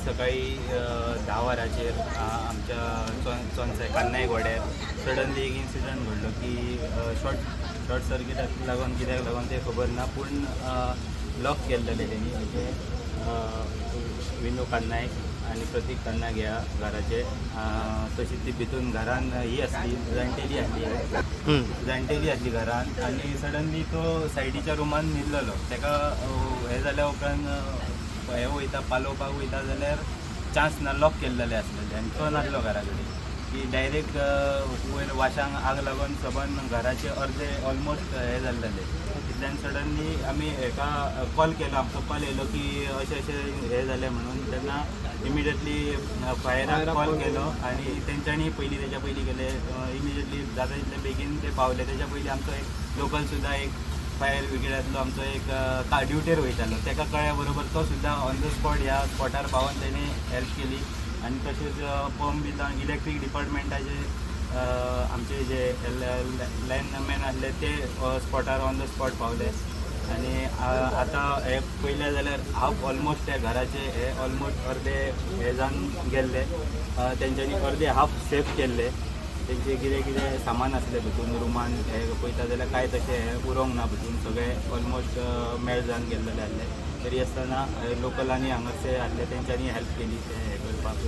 सकाळी 10 वरांचेर आमच्या चोनसे कान्नाय गोड्यार सडनली एक इन्सिडंट घडलो की शॉर्ट शॉर्ट सर्किटाक लागून, कित्याक लागून तें खबर ना, पूण लॉक केल्लेलें तेणी म्हणजे विनू कान्नायक आनी प्रतीक कान्नायक ह्या घराचे. तशीच ती भितून घरान ही आसली, जाणटेली आसली, जाणटेली आसली घरान आनी सडनली तो सायडीच्या रुमान न्हिदलेलो. ताका हें जाल्या उपरांत हे वयता, पालोवपाक वयता जाल्यार चान्स ना, लॉक केल्लेले आसलेले आनी तो नासलो घरा कडेन की डायरेक्ट वयर वाशांक आग लागून सबंद घराचे अर्दे ऑलमोस्ट हे जाल्लेले. तितल्यान सडनली आमी हेका कॉल केलो. आमकां कॉल येयलो की अशें अशें हें जालें म्हणून. तेन्ना इमिडिएटली फायराक कॉल केलो आनी तेंच्यांनी पयलीं, तेच्या पयलीं गेले. इमिडिएटली जाता तितले बेगीन ते पावले. तेच्या पयलीं आमचो एक लोकल सुद्दां, एक फायर ब्रिगेडांतलो आमचो एक ड्युटेर वयतालो, ताका कळ्ळ्या बरोबर तो सुद्दां ऑन the spot ह्या स्पॉटार पावोन तेणी हेल्प केली. आनी तशेंच पंप बी लावन इलेक्ट्रीक डिपार्टमेंटाचे आमचे जे लायनमॅन आसले ते स्पॉटार ऑन the spot पावले. आनी आतां हे पयलें जाल्यार हाफ ऑलमोस्ट त्या घराचे हे ऑलमोस्ट अर्दे हे जावन गेल्ले. तेंच्यांनी अर्दे हाफ सेफ केल्ले. तेंचे कितें कितें सामान आसलें भितून रुमान, हे पळयता जाल्यार कांय तशें हें उरोंक ना भितून, सगळें ऑलमोस्ट मेल्ट जावन गेल्लेलें आसलें. तरी आसतना लोकलांनी हांगासर आसले, तेंच्यांनी हेल्प केली तें हें करपाक.